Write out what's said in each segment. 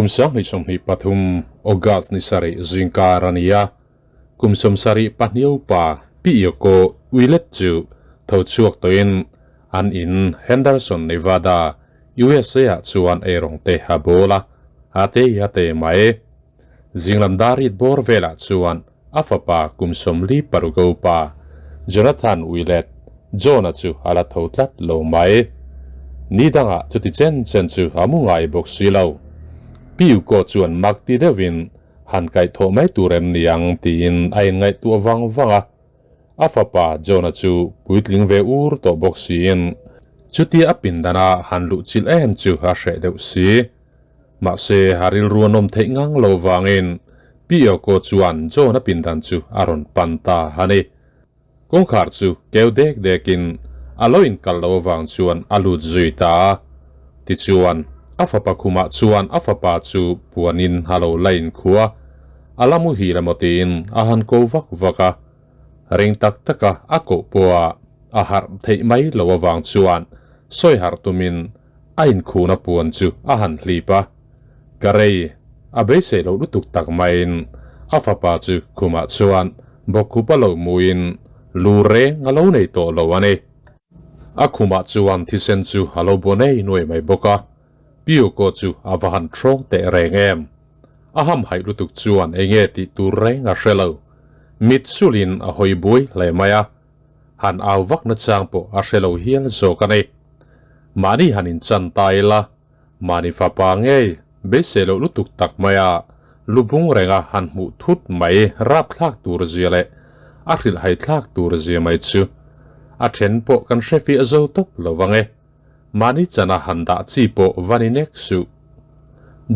Kum 2023 August ni sarih zingkar a ni a, kum 72 upa Pi Yoko Willett chu tho chhuak tawhin an in Henderson, Nevada, USA ah chuan eirawng te a bawl a, a te a te mai. Zinglam dar rit bawr velah chuan a fapa kum 46 upa Jonathan Willett, John-a chu a la tho tlat lo mai. Ni dangah chuti chen chen chu a mu ngai bawk si lo. Pi Uko chuan mak ti deuhin han kaihthawh mai tur em ni ang tiin a inngaihtuah vang vang a. A fapa John-a chu puitling ve ur tawh bawk siin chutia a pindana han luh chilh em chu a hreh deuh si. Mahse, a rilru a nawm theih ngang lo vangin Pi Yoko chuan John-a pindan chu a rawn pan ta a ni. Kawngkhar chu keu dek dekin a lo inkal lo avang chuan a lut zui ta a. Tichuan, a fapa khumah chuan a fapa chu puanin a lo la inkhua. A la muhil emaw tiin a han ko vak vak a. Ring tak taka a koh pawha a harh theih mai lo avang chuan sawi harh tumin a inkhuna puan chu a han hlip a. Ka rei, a beisei loh lutuk tak maiin a fapa chu khumah chuan bawkkhup a lo muin lu reng a lo nei tawh lo a ni. A khumah chuan thisen chu a lo bua nei nuai mai bawk a, Piyuko chu a va han ṭhawng teh reng em. A hamhaih lutuk chuan eng nge tih tur reng a hre lo. Mit sulin a hawi buai hle mai a, han au vak na chang pawh a hre lo hial zawk a ni. Mahni han inchan ta ila, mahni fapa ngei beisei loh lutuk tak maia lubung renga han hmuh thut mai rapthlak tur zia leh a hrilhhaithlak tur zia mai chu a then pawh kan hre fiah zo tawp lo vang e. Mahni chana han dah chi pawh va ni nek suh.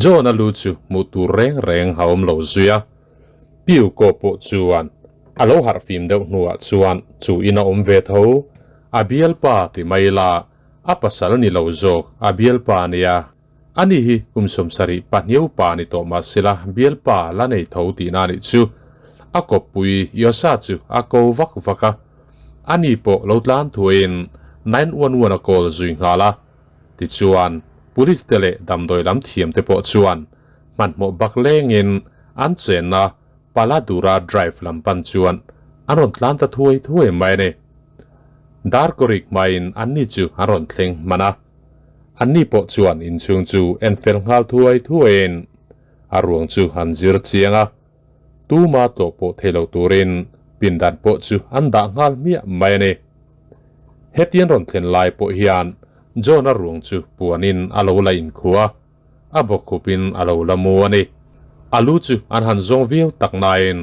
John-a lu chu hmuh tur reng reng a awm lo zui a. Piuko pawh chuan a lo harh fim deuh hnuah chuan chu in a awm ve tho. A bialpa ti mai la, a pasal ni lo zawk a bialpa a nia. Ani hi kum 72 upa ni tawh mah sela bialpa la nei tho tihna a nih chu. A kawppui Yosa chu a ko vak vak a. Ani pawh lo tlan thuaiin 911 a call zui nghal a. Tichuan, police te leh damdawi lam thiam te pawh chuan hmanhmawh bak lengin an chenna Paladura Drive lam pan chuan an rawn tlan ta thuai thuai mai a ni. Darkawrik hmain anni chu an rawn thleng hman a. Anni pawh chuan inchhung chu en fel nghal thuai thuaiin a ruang chu an zir chiang a. Tuma tlawh pawh thei lo turin pindan pawh chu an dah nghal hmiah mai a ni. Hetian rawn thlen lai pawh hian John-a ruang chu puanin a lo la inkhua a. A bawkkhupin a lo la mu a ni. A lu chu an han zawng viau tak nain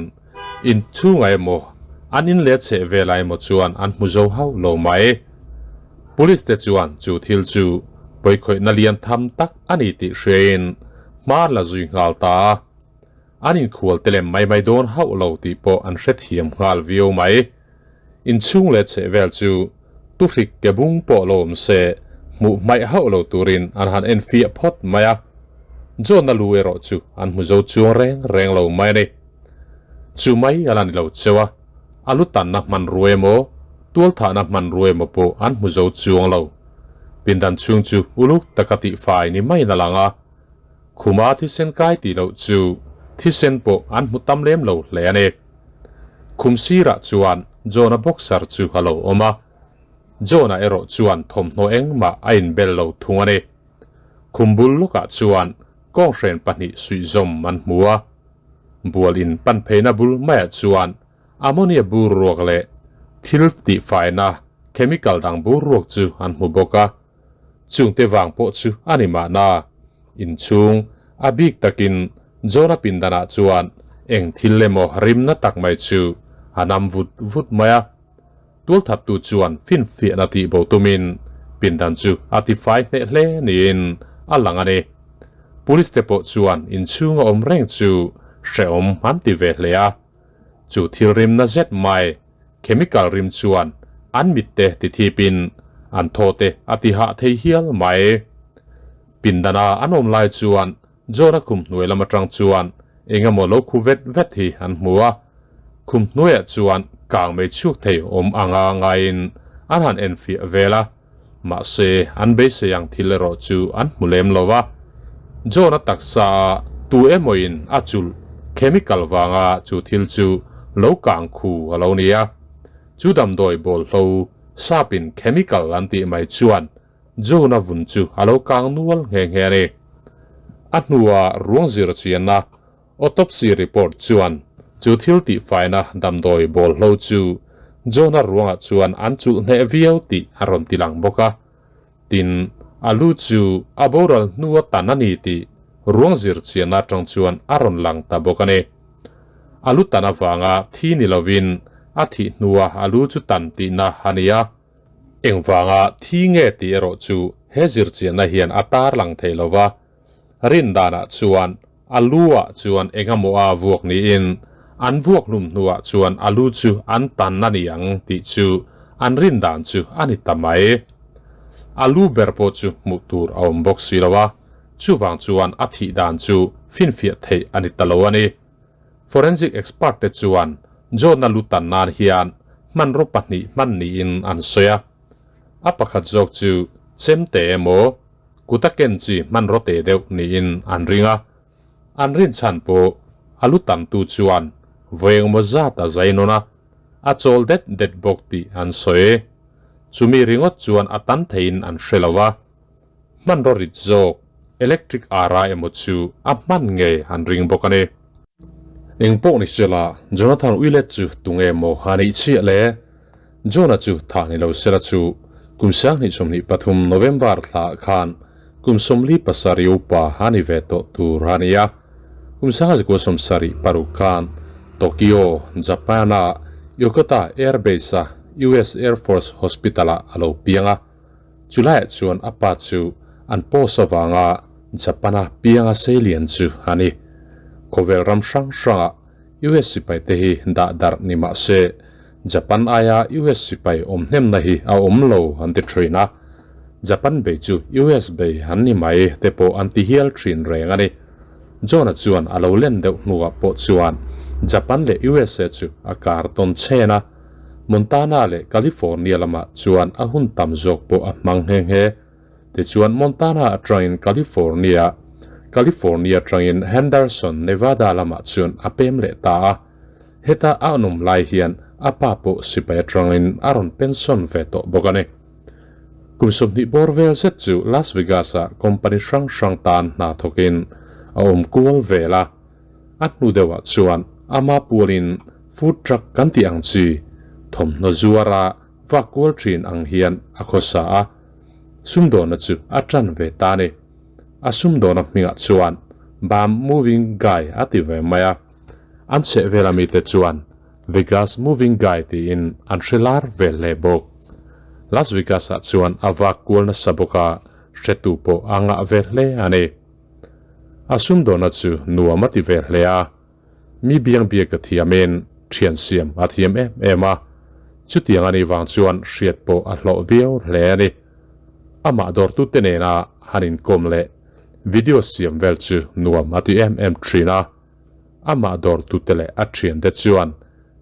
in chhungah emaw an in let cheh velah emaw chuan an hmu zo hauh lo mai. Police te chuan chu thil chu pawikhawihna lian tham tak a ni tih hriain hma an la zui nghal ta a. An inkhual te lem mai mai dawn hauh lo tih pawh an hrethiam nghal viau mai. In chhung leh cheh vel chu tuhrik ke bung pawh lo awm se hmuh hmaih hauh lo turin an han en fiah phawt mai a. John-a lu erawh chu an hmu zo chuang reng reng lo mai a ni. Chu mai a la ni lo cheu a, a lu tanna hmanrua emaw, tualthahna hmanrua emaw pawh an hmu zo chuang lo. Pindan chhung chu uluk taka tihfai ni maiin a lang a. Khuma thisen kai tih loh chu thisen pawh an hmu tam lem lo hle a ni. Khum sirah chuan John-a boxer chu a lo awm a, John-a erawh chuan thawmhnaw engmah a inbel lo thung a ni. Khum bul lawkah chuan kawnghren pahnih suihzawm an hmu a, bual in pan pheina bul maiah chuan ammonia bur ruak leh thil tihfaina chemical dang bur ruak chu an hmu bawk a. Chungte vang pawh chu a ni mahna. Inchhung, a bik takin John-a pindanah chuan eng thil emaw rimna tak mai chu a nam vut vut mai a. Tualthattu chuan finfiahna tih bo tumin pindan chu a tifai hneh hle niin a lang a ni. Police te pawh chuan inchhunga awm reng chu hrehawm an ti ve hle a. Chu thil rimna zet mai, chemical rim chuan an mitte ti thipin an thawte a ti hah thei hial mai. Pindana an awm lai chuan John-a khum hnuai lam atang chuan eng emaw lo khu vet vet hi an hmu a. Khum hnuaiah chuan kang mei chhuak thei awm anga ngaiin an han enfiah vel a. Mahse, an beisei ang thil erawh chu an hmu lem lo a. John-a taksa ah tu emawin a chulh chemical vanga chu thil chu lo kang khu a lo ni a. Chu damdawi bawlhlo sapin chemical an tih mai chuan John-a vun chu a lo kang nual nghe nghe a ni. A hnua ruang zir chianna Autopsy report chuan chu thil tihfaina damdawi bawlhlo chu John-a ruangah chuan an chulh hneh viau tih a rawn ti lang bawk a. Tin, a lu chu a boral hnua tan a ni tih ruang zir chianna atang chuan a rawn lang ta bawk a ni. A lu tan avanga thi ni lovin a thih hnua a lu chu tan tihna a ni a. Engvanga thi nge tih erawh chu he zir chianna hian a tarlang thei lo va. Rin danah chuan a lu ah chuan engemaw a vuak niin an vuak hlum hnuah chuan a lu chu an tan a ni ang tih chu an rin dan chu a ni ta mai. A lu ber pawh chu hmuh tur a awm bawk si lo a, chuvang chuan a thih dan chu finfiah theih a ni ta lo a ni. Forensic expert te chuan John-a lu tan nan hian hmanraw pahnih hman niin an sawi a, a pakhat zawk chu chemte emaw, Kuta ken chi hmanraw te deuh niin an ring a, an rin chhan pawh a lu tamtu chuan vawi engmaw zat a zai nawn a, a chawl det det bawk tih an sawi. Chumi ringawt chuan a tan theiin an hre lo a, hmanraw rit zawk electric ara emaw chu a hman ngei an ring bawk a ni. Engpawh ni sela, Jonathan Willett chu tunge maw a nih chiah le? Jonah chu thah ni lo sela chu kum 2023 November thla khan kum 47 upa a ni ve tawh tur a ni a. Kum 1976 khan Tokyo, Japan-a Yokota Air Base-a US Air Force Hospital-ah a lo piang a. Chulaiah chuan a pa chu an post avanga Japan-a pianga seilian chu a ni. Khawvel ram hrang hrangah US sipai te hi dah darh ni mah se, Japan aia US sipai awm hnemna hi a awm lo an ti thin a. Japan bei chu US bei an ni mai te pawh an ti hial thin reng a ni. John-a chuan a lo len deuh hnuah pawh chuan Japan leh USA chu a kar tawn chen a. Montana leh California lamah chuan a hun tam zawk pawh a hmang nghe nghe. Tichuan Montana atangin California, California atangin Henderson, Nevada lamah chuan a pem leh ta a. Heta a an awm lai hian a pa pawh sipai atangin a rawn pension ve tawh bawk a ni. Kum 20 bawr vel zet chu Las Vegas-ah company hrang hrang tan hna thawkin a awm kual vel a. A hnu deuhah chuan ama pualin food truck kan tih ang chi thawmhnaw zuara vak kual thin ang hian a khawsa a, sumdawna chu a tan ve ta a ni. A sumdawna hmingah chuan Bam Moving Guy a ti ve mai a, an chhehvela mite chuan Vegas Moving Guy tiin an hre lar ve hle bawk. Las Vegas-ah chuan a vak kual nasa bawk a, hretu pawh a ngah ve hle a ni. A sumdawna chu nuam a ti ve hle a, mi biang biak a thiamin thian siam a thiam em em a, chutiang a nih vang chuan hriat pawh a hlawh viau hle a ni. Amah dawrtute nena han inkawm leh video siam vel chu nuam a ti em em thin a, amah dawrtute leh a thiante chuan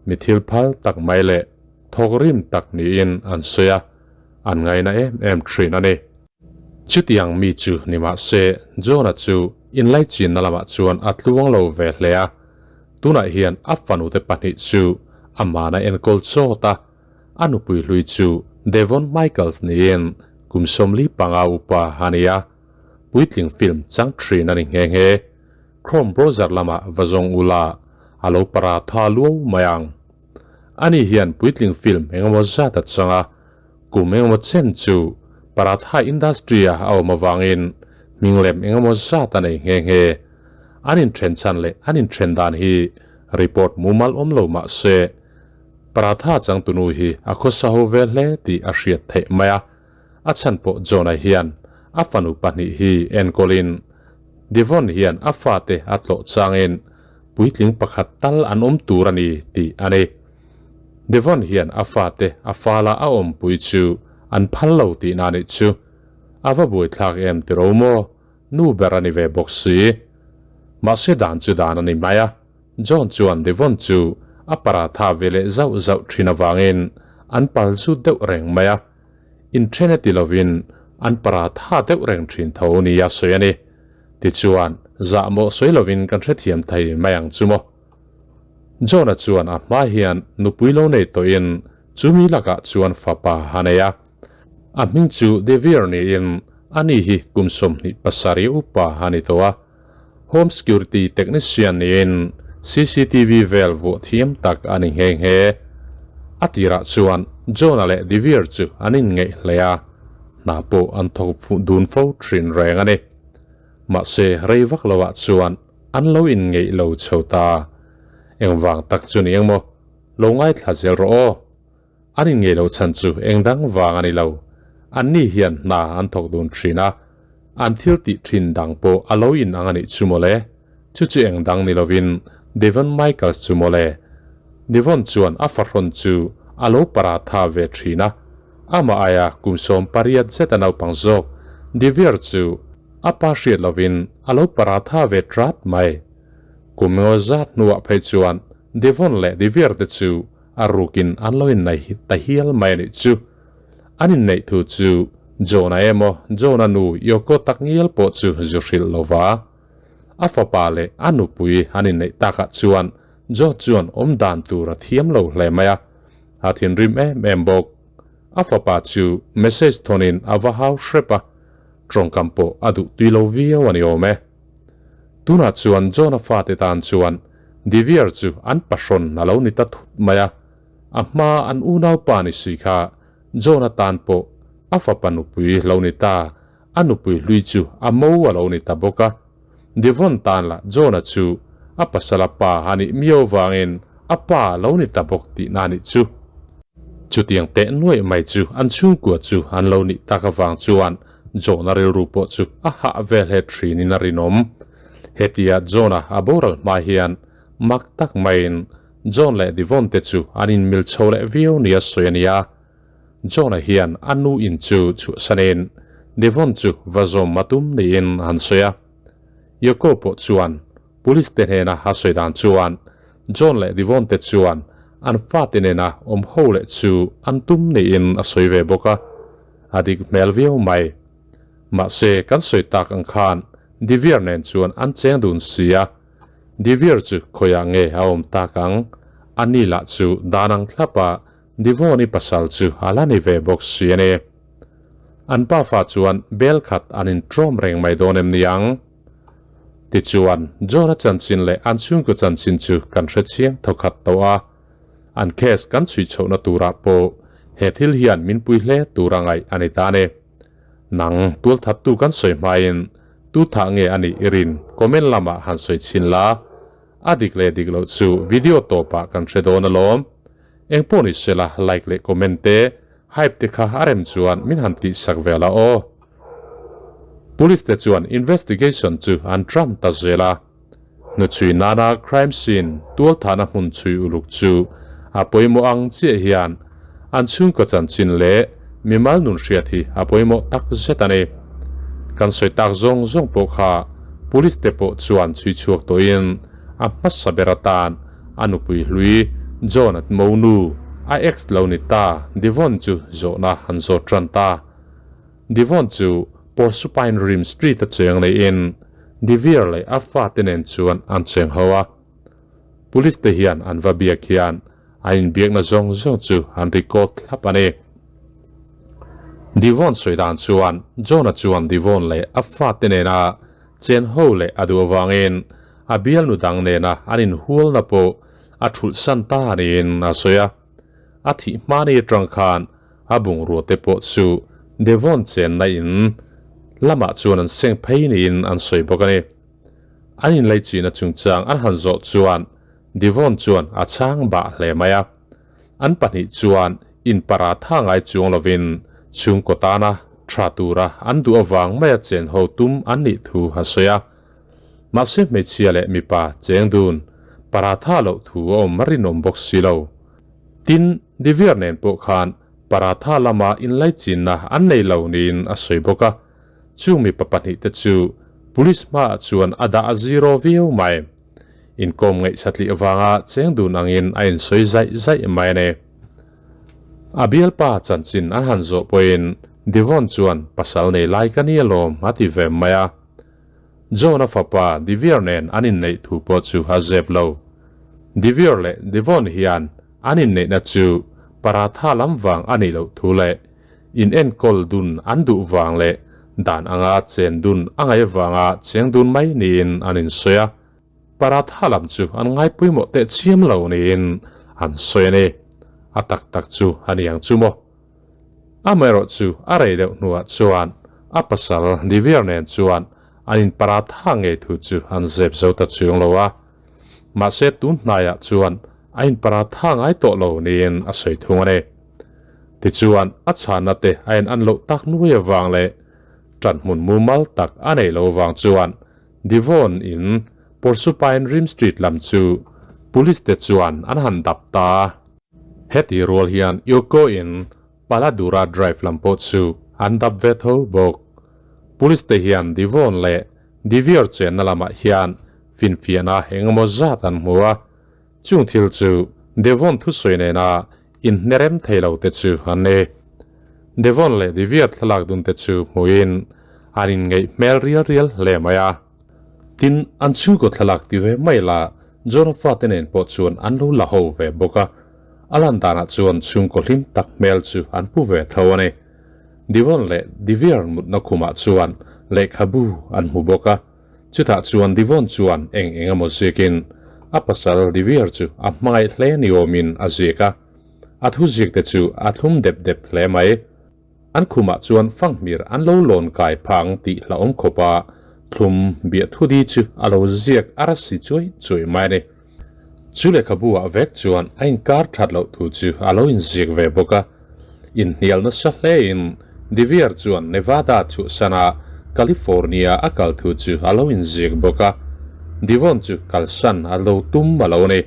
mi thil phal tak mai leh thawk rim tak niin an sawi a, an ngaina em em thin a ni. Chutiang mi chu ni mah se, Jonah chu inlaichinna lamah chuan a tluang lo ve hle a. Tunah hian a fanute pahnih chu amahna enkawl chawt a, a nupui hlui chu Devon Michaels niin kum 45 upa a ni a, puitling film chang thin a ni nghe nghe. Chrome browser lamah va zawng ula, a lo para tha luau mai ang. Ani hian puitling film engemaw zat a chang a, Kum engemaw chen chu Paratha industry-a a awm avangin hming lem engemaw zat a nei nghe nghe. An inthen chhan leh an inthen dan hi report mumal awm lo mah se, Paratha changtunu hi a khawsa ho ve hle tih a hriat theih mai a. A chhan pawh John-a hian a fanu pahnih hi enkawlin Devon hian a fate a tlawh changin puitling pakhat tal an awm tur a ni tih a ni. Devon hian a fate a fala a awmpui chu an phal lo tihna a nih chu. A va buaithlak em ti ro maw? Nu ber a ni ve bawk si. Mahse dan chu dan a ni mai a, John chuan Devon chu a paratha ve leh zauh zauh thin avangin an pal zut deuh reng mai a. Inthen e ti lovin an paratha deuh reng thin tho nia sawi a ni. Tichuan, zahmawh sawi lovin kan hrethiam thei mai ang chu maw? John-a chuan a hma hian nupui lo nei tawhin chumi lakah chuan fapa a nei a. A hming chu Devier niin ani hi kum 27 upa a ni tawh a. Home Security Technician niin CCTV vel vuah thiam tak a ni nghe nghe. A tirah chuan John-a leh Devier chu an inngeih hle a, hna pawh an thawk fuh dun fo thin reng a ni. Mahse rei vak loah chuan an lo inngeih lo chho ta. Engvang tak chu ni engmaw? Lo ngaithla zel rawh aw. An inngeih loh chhan chu eng dang vang a ni lo. Anni hian hna an thawk dun thin a, an thil tih thin dang pawh a lo in ang a nih chu mawle. Chu chu eng dang ni lovin Devon Michaels chu mawle. Devon chuan a fahrawn chu a lo paratha ve thin a, amah aia kum 18 zet a naupang zawk Devier chu a pa hriat lovin a lo paratha ve trat mai. Kum engaw zat hnuah phei chuan Devon leh Devier te chu A rukin an lo inneih ta hial mai a nih chu. An inneih thu chu Jona emaw Jona nu Yoko tak ngial pawh chu zu hrilh lo va. A fapa leh a nupui an inneih takah chuan Jo chuan awm dan tur a thiam lo hle mai a, a thinrim em em bawk. A fapa chu message thawnin a va hau hrep a, tawngkam pawh a duh tui lo viau a ni awm e. Tunah chuan Jona fate tan chuan Divier chu an pahrawn a lo ni ta thut mai a, a hma an unaupa ni si kha Jona tan pawh a fapa nupui lo ni ta, a nupui hlui chu a mo a lo ni ta bawk a. Devon tan lah Jona chu a pasala pa a nih miau vangin a pa a lo ni ta bawk tihna a nih chu. Chutiang teh nuaih mai chu an chhungkua chu an lo nih tak avang chuan Jona rilru pawh chu a hah vel he thinin a rinawm. Hetia Jona a boral hma hian mak tak maiin John leh Devon te chu an inmil chho leh viau nia sawi a ni a. Jona hian a nu in chu chhuahsanin Devon chu va zawm a tum niin an sawi a. Yoko pawh chuan Police te hnena a sawi dan chuan John leh Devon te chuan an fate nena awm ho leh chu an tum niin a sawi ve bawk a. A dik hmel viau mai. Mahse kan sawi tak ang khan Divier nen chuan an cheng dun si a. Divier chu khawiah nge a awm tak ang? Ani lah chu dan ang thlap a Devon-i pasal chu a la ni ve bawk si a ni. An pafa chuan bel khat an intrawm reng mai dawn em ni ang? Tichuan, John-a chanchin leh an chhungkaw chanchin chu kan hre chiang thawkhat tawh a. An case kan chhui chhohna turah pawh he thil hian min pui hle tur a ngaih a ni ta a ni. Nang, tualthattu kan sawi hmain tu thah nge a nih i rin comment lamah han sawi chhin la. A dik leh dik loh chu video tawpah kan hre dawn alawm. Eng pawh ni sela like leh comment te, hype te kha a rem chuan min han tihsak ve la aw. Police te chuan investigation chu an tran ta zel a. Hnuchhui nana crime scene tualthahna hmun chhui uluk chu a pawimawh ang chiah hian an chhungkaw chanchin leh mimal nun hriat hi a pawimawh tak zet a ni. Kan sawi tak zawng zawng pawh kha police te pawh chuan chhui chhuak tawhin a hmasa ber atan a nupui hlui John at monu a ex lo ni ta Devon chu zawhna an zawt tan ta. Devon chu Porcupine Rim Street a cheng neihin Devier leh a fate nen chuan an cheng ho a. Police te hian an va biak hian an inbiakna zawng zawng chu an record thlap a ni. Devon sawi dan chuan John-a chuan Devon leh a fate nena chen ho leh a duh avangin a bialnu dang nena an inhualna pawh a thulhsan ta niin a sawi a. A thih hmani atang khan a bungrua te pawh chu Devon chenna in lamah chuan an seng phei niin an sawi bawk a ni. An inleichihna chungchang an han zawh chuan Devon chuan a chhang bah hle mai a. An pahnih chuan in paratha ngai chuang lovin chhungkaw tana tha tura an duh avang maia chen ho tum an nih thu a sawi a. Mahse hmeichhia leh mipa cheng dun paratha loh thu a awm a rinawm bawk si lo. Tin, Divier nen pawh khan paratha lama inlaichinna an nei lo niin a sawi bawk a, chung mipa pahnihte chu police hmaah chuan a dah a zero viau mai. Inkawm ngaihsatlih avanga cheng dun angin a insawi zaih zaih mai a ni. A bialpa chanchin an han zawh pawhin Devon chuan pasal nei lai ka ni alawm a ti ve mai a. John-a fapa Divier nen an inneih thu pawh chu a zep lo. Divier leh Devon hian an inneihna chu paratha lam vang a nih loh thu leh in enkawl dun an duh vang leh dan anga chen dun a ngaih vanga cheng dun mai niin an insawi a. Paratha lam chu an ngai pawimawh teh chiam lo niin an sawi a ni. A tak tak chu a ni ang chu maw? Amaherawh chu a rei deuh hnuah chuan a pasal Divier nen chuan an in paratha ngei thu chu an zep zo ta chuang lo a. Mahse tun hnaiah chuan a in paratha ngai tawh lo niin a sawi thung a ni. Tichuan a chhanna te a in an loh tak nuai avang leh ṭanhmun mumal tak a nei lo vang chuan Devon in Porcupine Rim Street lam chu police te chuan an han dap ta a. Heti rual hian Yoko in Paladura Drive lam pawh chu an dap ve tho bawk. Police te hian Devon leh Divior chenna lamah hian finfiahna engemaw zat an hmu a, chung thil chu Devon thusawi nena inhnerem thei lo te chu an ni. Devon leh Divior thlalak dun te chu hmuin an inngeih hmel rial rial hle mai a. Tin, an chhungkaw thlalak ti ve mai la, John fate nen pawh chuan an lo la ho ve bawk a. A lan danah chuan chhungkaw hlim tak hmel chu an pu ve tho a ni. Devon leh Divier mutna khumah chuan lehkhabu an hmu bawk a. Chutah chuan Devon chuan eng eng emaw ziakin a pasal Divier chu a hmangaih hle ni awmin a ziak a. A thu ziak te chu a thlum dep dep hle mai. An khumah chuan fanghmir an lo lawn kai phang tih hlauhawm khawpa thlum biahthudi chu a lo ziak a rasi chuai chuai mai a ni. Chu lehkhabu ah vek chuan a inkar that loh thu chu a lo inziak ve bawk a. Inhnial nasa hlein Divier chuan Nevada chhuahsana California a kal thu chu a lo inziak bawk a. Devon chu kalsan a lo tum a lo ni.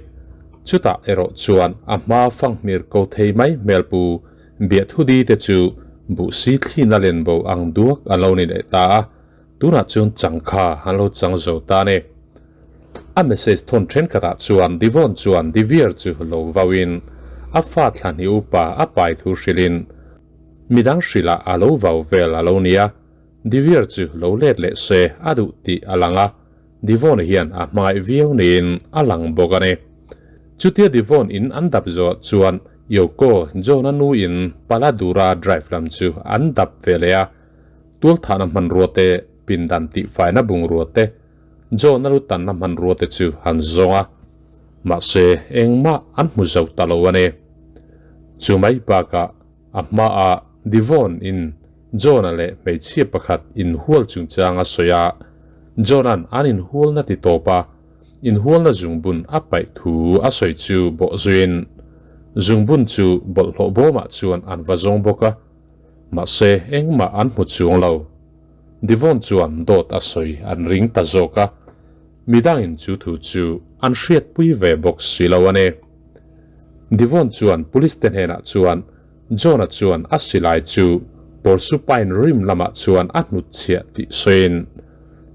Chutah erawh chuan a hma fanghmir ko thei mai hmelpu Biathudi te chu buhsi thlin a len bo ang duak an lo ni leh ta a, tunah chuan changkha an lo chang zo ta a ni. A message thawn thenkhatah chuan Devon chuan Divier chu lo vauin a fa thlahni upa a pai thu hrilhin midang hrilhah a lo vau vel a lo ni a, Divier chu lo let leh se a duh tih a lang a, Devon hian a hmangaih viau niin a lang bawk a ni. Chutia Devon in an dap zawh chuan Yoko, John-a nu in Paladura Drive lam chu an dap ve leh a, tualthahna hmanrua te, pindan tihfaina bungrua te, John-a lu tanna hmanrua te chu an zawng a. Mahse, engmah an hmu zo ta lo a ni. Chu mai bakah a hmaah Devon in John-a leh hmeichhia pakhat inhual chungchang a sawi a, John-a'n an inhualna ti tawp a, inhualna zungbun a paih thu a sawi chu bawh zuiin zungbun chu bawlhhlawh bawmah chuan an va zawng bawk a, mahse engmah an hmu chuang lo. Devon chuan dawt a sawi an ring ta zawk a, midangin chu thu chu an hriatpui ve bawk si lo a ni. Devon chuan police te hnenah chuan John-a chuan a silai chu Porcupine rim lamah chuan a hnutchhiah tih sawiin,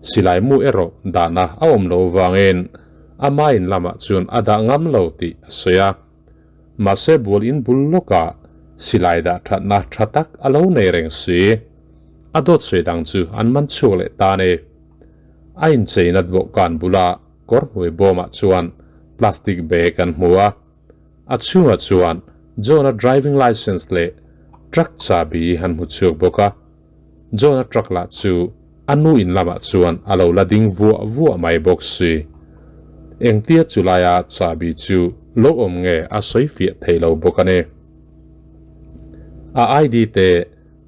silai mu erawh dahna a awm lo vangin a main lamah chuan a dah ngam lo tih a sawi a. Mahse bual in bul lawkah silai dah thatna tha tak a lo nei reng si. A dawt sawi dang chu an man chhuak leh ta a ni. A incheinat bawhkan bula kawr hnuai bawmah chuan plastic bag an hmu a. A chhungah chuan John-a driving licence leh truck chahbi han hmu chhuak bawk a. John-a truck lah chu a nu in lamah chuan a lo la ding vuah vuah mai bawk si. Engtia chu laia chahbi chu lo awm nge a sawi fiah thei lo bawk a ni. A ID te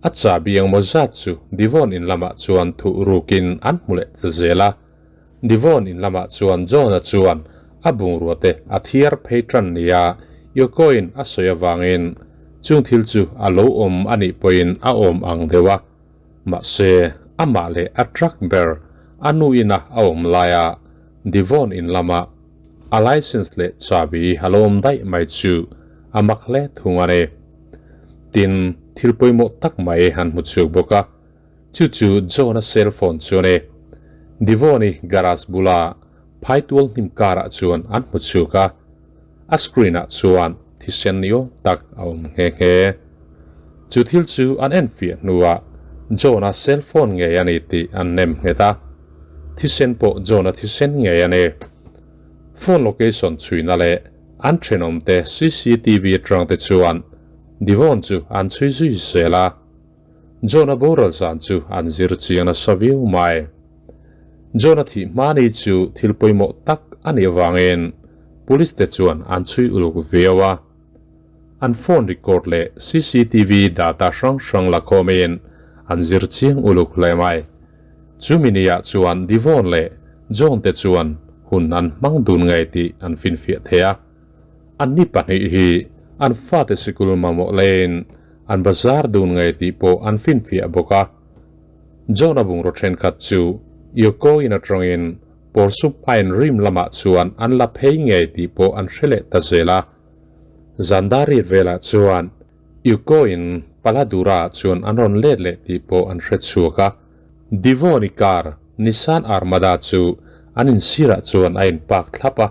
a chahbi engmaw zat chu Devon in lamah chuan thuh rukin an hmu leh ta zel a. Devon in lamah chuan John-a chuan a bungrua te a thiar phei tan nia Yoko-in a sawi avangin chung thil chu a lo awm a nih pawhin a awm ang deuh a, mahse amah leh a truck ber a nu ina a awm laia Devon in lama a license leh chahbi a lo awm daih mai chu a mak hle thung a ni. Tin, thil pawimawh tak mai han hmu chhuak bawk a. Chu chu John-a cell phone chu a ni. Devon-i garage bula phaitual hnim karah chuan an hmu chhuk a, a screen-ah chuan thisen ni awm tak a awm nghe nghe. Chu thil chu an enfiah hnuah John-a cell phone ngei a ni tih an nem nghet a. Thisen pawh John-a thisen ngei a ni. Phone location chhuina leh an thenawmte cctv atang te chuan Devon chu an chhui zui zel a. John-a boral zan chu an zir chiang nasa viau mai. John-a thih hmani chu thil pawimawh tak a nih avangin police te chuan an chhui uluk viau a. An phone record leh cctv data hrang hrang la khawmin an zir chiang uluk hle mai. Chumi niah chuan Devon leh John te chuan hun an hmang dun ngei tih an finfiah thei a. Anni pahnih hi an fate sikul mamawh leiin an bazar dun ngei tih pawh an finfiah bawk a. John-a bungraw thenkhat chu Yoko-in atangin Porcupine rim lamah chuan an la phei ngei tih pawh an hre leh ta zel a. Zandari velah chuan Yoko-in Paladura-ah chuan an rawn let leh tih pawh an hre chhuak a. Devon-i car Nissan Armada chu an insirah chuan a inpark thlap a.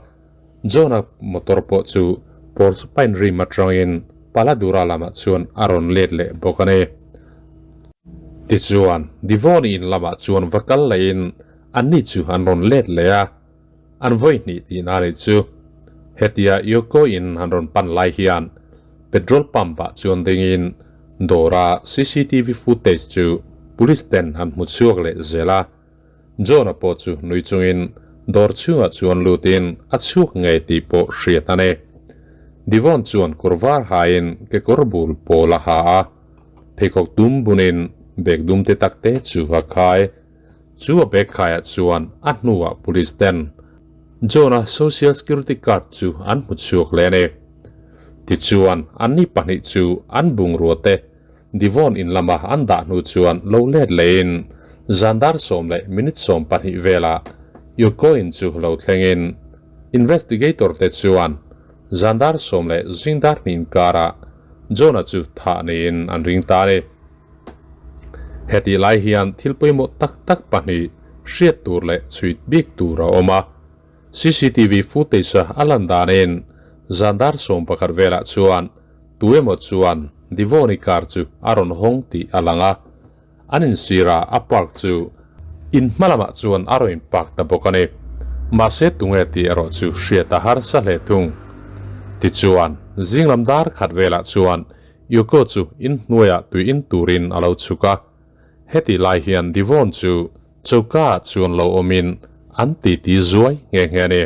John-a motor pawh chu Porcupine rim atangin Paladura lamah chuan a rawn let leh bawk a ni. Tichuan, Devon-i in lamah chuan va kal lehin anni chu an rawn let leh a, an vawi hnih tihna a nih chu. Hetia Yoko in an rawn pan lai hian petrol pump ah chuan dingin dawra cctv footage chu police ten an hmu chhuak leh zel a. John-a pawh chu nui chungin dawr chhungah chuan lutin a chhuak ngei tih pawh hriat a ni. Devon chuan kawr var hain kekawr bul pawl a ha a, pheikhawk dum bunin bag dum te tak te chu a khai. Chu a bag khaiah chuan a hnuah police ten John-a social security card chu an hmu chhuak leh a ni. Tichuan anni pahnih chu an bungrua te Devon in lama an dah hnu chuan lo let lehin zan dar sawm leh minute sawm pahnih velah Yukoin chu lo thlengin investigator te chuan zan dar sawm leh zing dar hnih inkarah John-a chu thah niin an ring ta a ni. Hetih lai hian thil pawimawh tak tak pahnih hriat tur leh chhuit bik tur a awm a. Cctv footage-a a lan danin zan dar sawm pakhat velah chuan Tu emaw chuan Devon-i car chu a rawn hawng tih a lang a, an insirah a park chu in hma lamah chuan a rawn park ta bawk a ni. Mahse tunge tih erawh chu hriat a harsa hle thung. Tichuan, zinglam dar khat velah chuan Yuko chu inhnuaiah tui in turin a lo chhuk a. Hetih lai hian Devon chu choka ah chuan lo awmin an titi zuai nghe nghe a ni.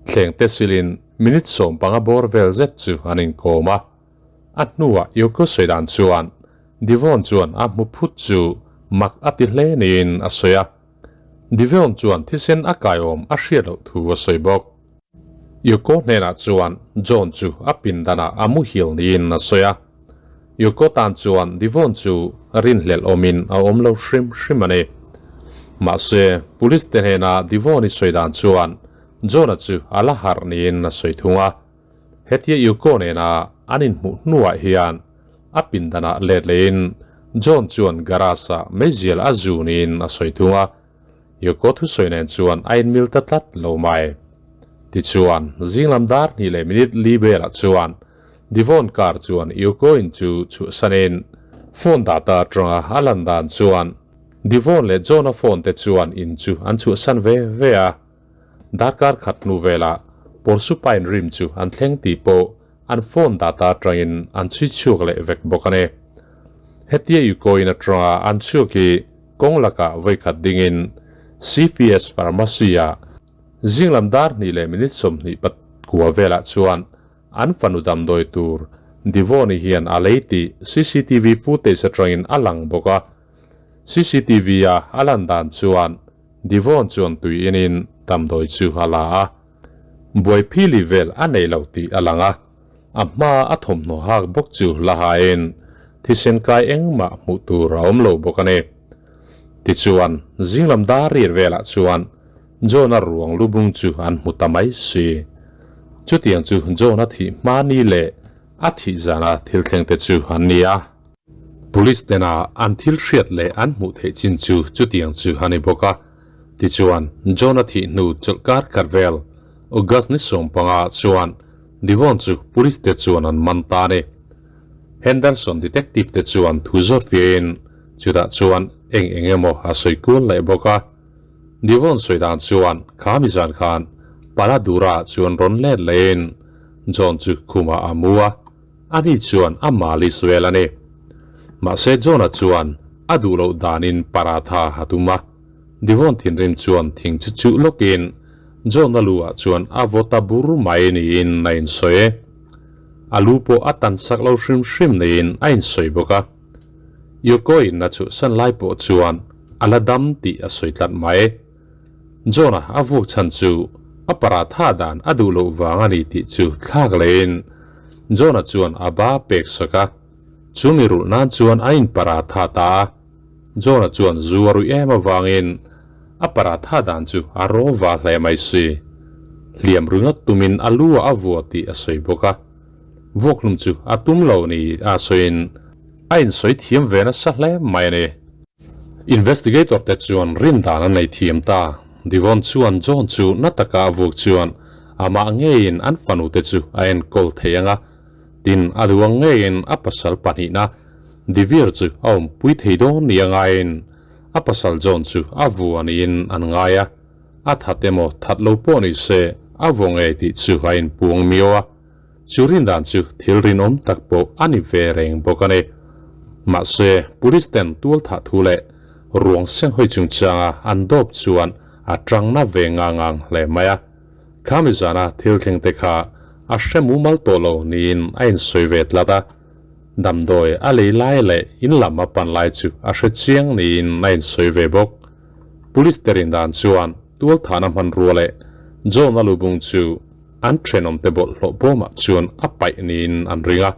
Thleng te silin minute sawm panga bawr vel zet chu an inkawm a. A hnuah Yoko sawi dan chuan Devon chuan a hmu phut chu mak a ti hle niin a sawi a. Devon chuan thisen a kaiawm a hriat loh thu a sawi bawk. Yoko hnenah chuan John chu a pindanah a muhil niin a sawi a. Yoko tan chuan Devon chu rinhlelh awmin a awm lo hrim hrim a ni. Mahse, police te hnena Devon i sawi dan chuan John-a chu a la harh niin a sawi thung a. Hetia Yoko nena an inhmuh hnuah hian a pindanah let lehin John chuan garage-ah meizial a zu niin a sawi thung a. Yoko thusawi nen chuan a inmil ta tlat lo mai. Tichuan, zinglam dar hnih leh minute li velah chuan Devon car chuan Yoko in chu chhuahsanin phone data atanga a lan dan chuan Devon leh John-a phone te chuan in chu an chhuahsan ve ve a. Darkar khat hnu velah Porcupine rim chu an thleng tih pawh an phone data atangin an chhui chhuak leh vek bawk a ni. Hetia Yoko in atanga an chhuak hi Kawng lakah vawikhat dingin CVS Pharmacy-ah zinglam dar hnih leh minute sawmhnih pat kua velah chuan an fanu damdawi tur Devon-i hian a lei tih cctv footage atangin a lang bawk a. CCTV-a a lan dan chuan Devon chuan tui inin damdawi chu a la a, buai phili vel a nei lo tih a lang a. A hma a thawmhnaw hak bawk chu la hain thisen kai engmah hmuh tur a awm lo bawk a ni. Tichuan, zinglam dar rir velah chuan John-a ruang lubung chu an hmu ta mai si. Chutiang chu John-a thih hma ni leh a thih zana thil thleng te chu an ni a. Police tena an thil hriat leh an hmuh theih chin chu chutiang chu a ni bawk a. Tichuan, John-a thih hnu chawlhkar khat vel, August ni sawmpanga chuan Devon chu police te chuan an man ta a ni. Henderson detective te chuan thu zawt viain chutah chuan eng eng emaw a sawi kual leh bawk a. Devon sawi dan chuan kha mi zan khan Paladura chuan rawn let lehin John chu khumah a mu a, ani chuan a malis vel a ni. Mahse John-a chuan a duh loh danin paratha a tum a, Devon thinrim chuan thing chu chuh lawkin John-a lu ah chuan a vaw ta bur mai niin a insawi. A lu pawh a tan sak lo hrim hrim niin a insawi bawk a. Yoko-in a chhuhsan lai pawh chuan a la dam tih a sawi tlat mai. John-a a vuk chhan chu a paratha dan a duh loh vang a ni tih chu thlak lehin John-a chuan a ba pek sak a, chu mi rulh nan chuan a inparatha ta a. John-a chuan zu a ruih em avangin a paratha dan chu a raw va hle mai si. Hliam ringawt tumin a lu ah a vua tih a sawi bawk a. Vuakhlum chu a tum lo ni a sawiin a insawi thiam ve nasa hle mai a ni. Investigator te chuan rin dan an nei thiam ta. Devon chuan John chu na taka a vuk chuan amah ngeiin an fanu te chu a enkawl thei ang a, tin a duh ang ngeiin a pasal pahnihna Devere chu a awmpui thei dawn ni a ngaiin a pasal John chu a vua niin an ngai a. A that emaw that lo pawh ni se a vaw ngei tih chu a inpuang miau a. Chu rindan chu thil rinawm tak pawh a ni ve reng bawk a ni. Mahse, police ten tual thah thu leh ruang senghawi chungchanga an dawp chuan a tangna ve ngang ang hle mai a. Khami zana thil thleng te kha a hre mumal tawh lo niin a insawi ve tlat a. Damdawi a lei lai leh in lam a pan lai chu a hre chiang niin a insawi ve bawk. Police te rindan chuan tual thahna hmanrua leh John-a lubung chu An thenawmte bawlhhlawh bawmah chuan a paih niin an ring a,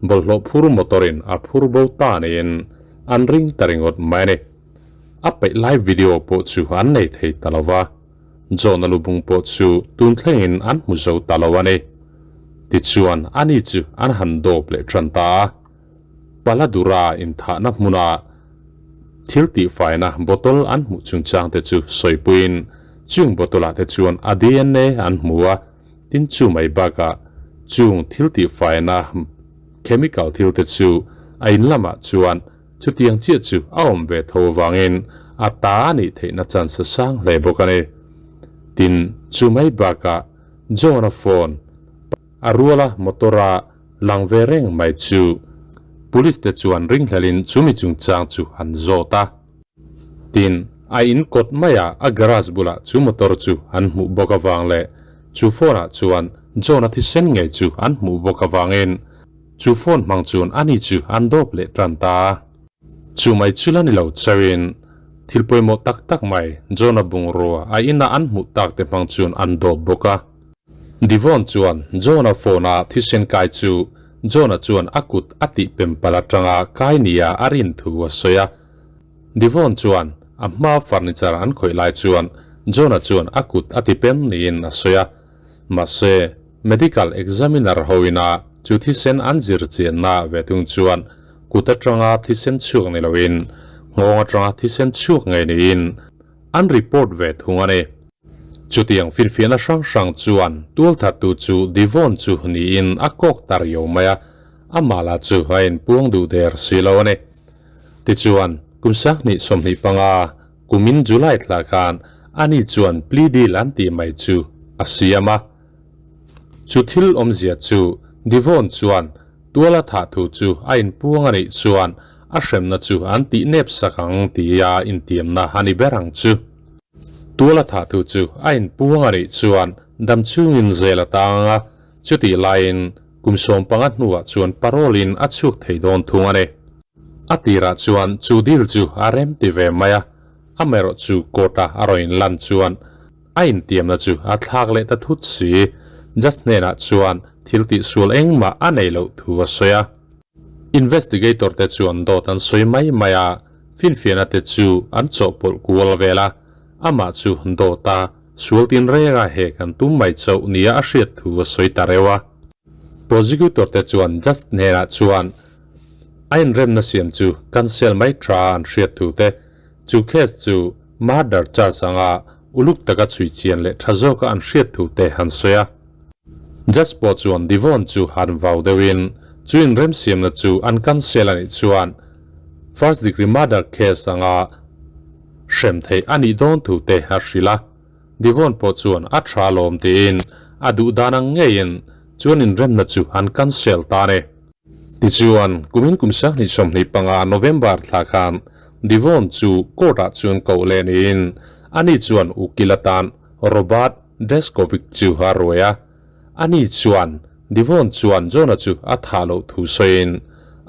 bawlhhlawh phur motor-in a phur bo ta niin an ring ta ringawt mai a ni. A paih lai video pawh chu an nei thei ta lo va, John-a lubung pawh chu tun thlengin an hmu zo ta lo a ni. Tichuan, ani chu an han dawp leh tan ta a, Paladura inthahna hmuna thil tihfaina bottle an hmuh chungchang te chu sawipuiin chung bottle ah te chuan a DNA an hmu a, tin chu mai bakah chung thil tihfaina chemical thil te chu a in lamah chuan chutiang chiah chu a awm ve tho avangin a ta a nih theihna chance a sang hle bawk a ni. Tin, chu mai bakah John-a phone a ruala motor-a Lang ve reng mai chu Police te chuan ringhlelin chumi chungchang chu an zawt a. Tin, a in kawt maiah a garage bulah chu motor chu an hmuh bawk avang leh chu phone ah chuan John-a thisen ngei chu an hmuh bawk avangin chu phone hmang chuan ani chu an dawp leh tan ta. Chu mai chu la ni lo chauhin thil pawimawh tak tak mai John-a bungrua a ina an hmuh tak te hmang chuan an dawp bawk a. Devon chuan John-a phone-a thisen kai chu John-a chuan a kut a tih pem palh atanga kai nia a rin thu a sawi a. Devon chuan a hma furniture an khawih lai chuan John-a chuan a kut a ti pem niin a sawi a. Mahse, medical examiner hoina chu thisen an zir chianna ve thung chuan kut atanga thisen chhuak ni loin nghawng atanga thisen chhuak ngei niin an report ve thung a ni. Chutiang finfiahna hrang hrang chuan tualthattu chu Devon chu niin a kawk ta riau mai a, amah lah chu a inpuang duh der si lo a ni. Tichuan, kum sanghnih 25, kumin July thla khan ani chuan plea deal an tih mai chu a siam a. Chu thil awmzia chu Devon chuan tuala thah thu chu a inpuang a nih chuan a hremna chu an tih nep sak ang tia intiamna a ni ber ang chu. Tuala thah thu chu a inpuang a nih chuan dam chungin zel a tang a, chutih laiin kum 15 hnuah chuan parole in a chhuk thei dawn thung a ni. A tirah chuan chu deal chu a rem ti ve mai a, amaherawh chu court a a rawn inlan chuan a intiamna chu a thlak leh ta thut si. Judge hnenah chuan thil tihsual engmah a nei loh thu a sawi a. Investigator te chuan dawt an sawi mai mai a, finfiahna te chu an chawhpawlh kual vel a, amah chu dawt a sual tinreng a hek an tum mai chauh nia a hriat thu a sawi ta reuh a. Prosecutor te chuan judge hnenah chuan a inremna siam chu cancel mai tha an hriat thu te, chu case chu murder charge anga uluk taka chhui chian leh tha zawka an hriat thu te an sawi a. Judge pawh chuan Devon chu han vau deuhin chu inremsiamna chu an cancel a nih chuan first degree murder case anga hrem theih a nih dawn thu te a hrilh a. Devon pawh chuan a tha lawm tiin a duh dan ang ngeiin chuan inremna chu an cancel ta a ni. Tichuan, kumin kum 2025 November thla khan Devon chu court-ah chuan koh leh niin ani chuan ukil atan Robert Deskovic chu a ruai a. Ani chuan Devon chuan John-a chu a thah loh thu sawiin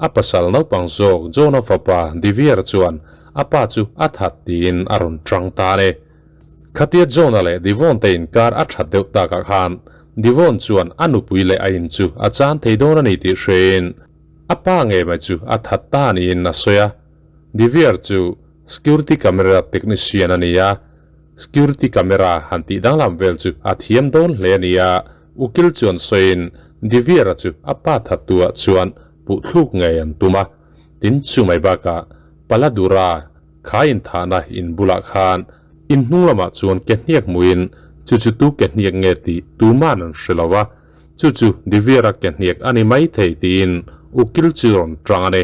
a pasal naupang zawk John-a fapa Devier chuan a pa chu a that tiin a rawn tang ta a ni. Khatia John-a leh Devon te inkar a that deuh takah khan Devon chuan a nupui leh a in chu a chan thei dawn a ni tih hrein a pa ngei mai chu a that ta niin a sawi a. Devier chu security camera technician a ni a, security camera han tih danglam vel chu a thiam dawn hle a ni a, ukil chuan sawiin Devier-a chu a pa thattu-ah chuan puhthluk ngei an tum a. Tin chu mai bakah Paladura Kha inthahna in bulah khan in hnung lamah chuan ke hniak hmuhin chu chu tu ke hniak nge tih tuman an hre lo va, chu chu Diviera ke hniak a ni mai thei tiin ukil chu rawn tang a ni.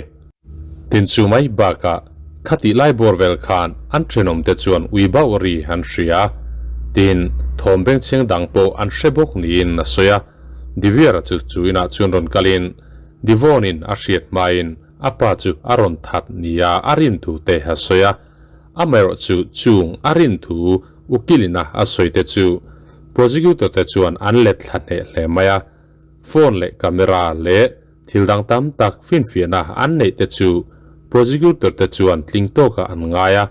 Tin chu mai bakah khatih lai bawr vel khan an thenawmte chuan ui bauh ri an hria a, tin thawm bengchheng dang pawh an hre bawk niin a sawi a. Diviera chu chu inah chuan rawn kalin Divawnin a hriat hmain A pa chu a rawn that nia a rin thu te a sawi a, amaherawh chu chung a rin thu ukilina a sawi te chu prosecutor te chuan an let thla hneh hle mai a, phone leh camera leh thil dang tam tak finfiahna an neih te chu prosecutor te chuan tling tawkah an ngai a,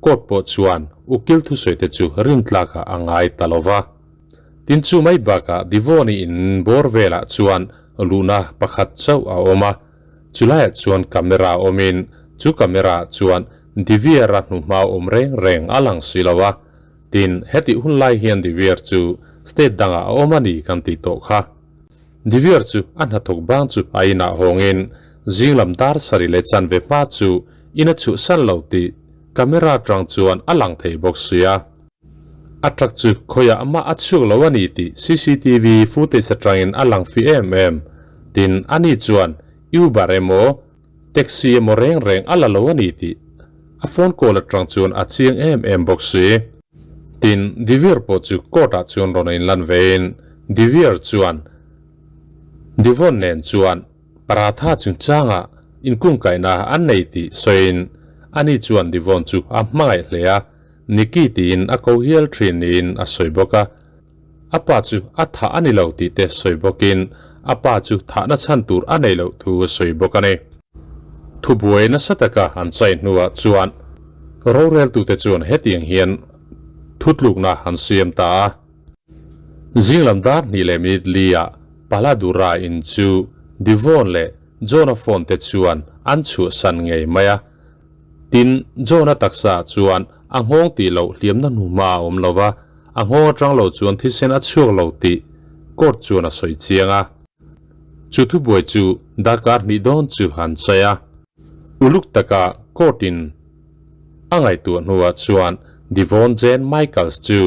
court pawh chuan ukil thusawi te chu rintlakah a ngai ta lo va. Tin chu mai bakah Divoni in bawr velah chuan luhna pakhat chauh a awm a, Chulaiah chuan camera awmin chu camera ah chuan Divier-a hnuhma awm reng reng a lang si lo a, tin hetih hun lai hian Divier chu state dangah a awm a ni kan tih tawh kha. Divier chu a hnathawk bang chu a inah hawngin zinglam dar sarih leh chanve hma chu in a chhuhsan lo tih camera atang chuan a lang thei bawk sia. A truck chu khawiah mah a chhuak lo a ni tih cctv footage atangin a lang fi em em. Tin, ani chuan Uber emaw taxi emaw reng reng a la lo a ni tih a phone call atang chuan a chiang em em bawk si. Tin, Divier pawh chu court ah chuan rawn a inlan vein Divier chuan Devon nen chuan Paratha chungchangah inkungkaihna an nei tih sawiin ani chuan Devon chu a hmangaih hle a. Nikki tiin a ko hial thin niin a sawi bawk a, a pa chu a thah a ni lo tih te sawi bawkin a pa chu thahna chhan tur a nei loh thu a sawi bawk a ni. Thubuai nasa taka an chai hnuah chuan roreltute chuan hetiang hian thutlukna an siam ta a. Zinglam dar hnih leh minute li-ah Paladura in chu Devon leh John-a phone te chuan an chhuahsan ngei mai a. Tin, John-a taksa ah chuan a nghawng tih loh hliamna hnuhma a awm lo va, a nghawng atang lo chuan thisen a chhuak lo tih court chuan a sawi chiang a. Chu thubuai chu darkar hnih dawn chu an chai a. Uluk taka court in a ngaihtuah hnuah chuan Devon Jane Michaels chu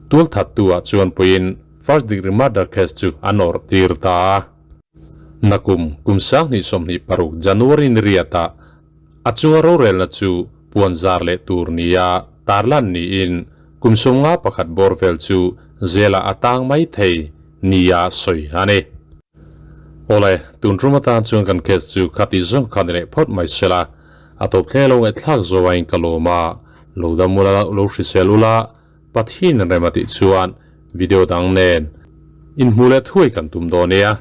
tualthattu ah chuan puiin first degree murder case chu a nawrh tir ta a. Nakum kum 2026 January ni riatah a chunga rorelna chu puan zar leh tur nia tarlan niin kum 51 bawr vel chu zela a tang mai thei nia sawi a ni. Awle, tun tum atan chuan kan case chu khati zawng kha ni leh phawt mai sela, a tawp thleng lo ngaihthlak zawh aiin ka lawm a, lo dam ula lo hrisel ula, Pathian rem a tih chuan video dang nen inhmuh leh thuai kan tum dawn nia.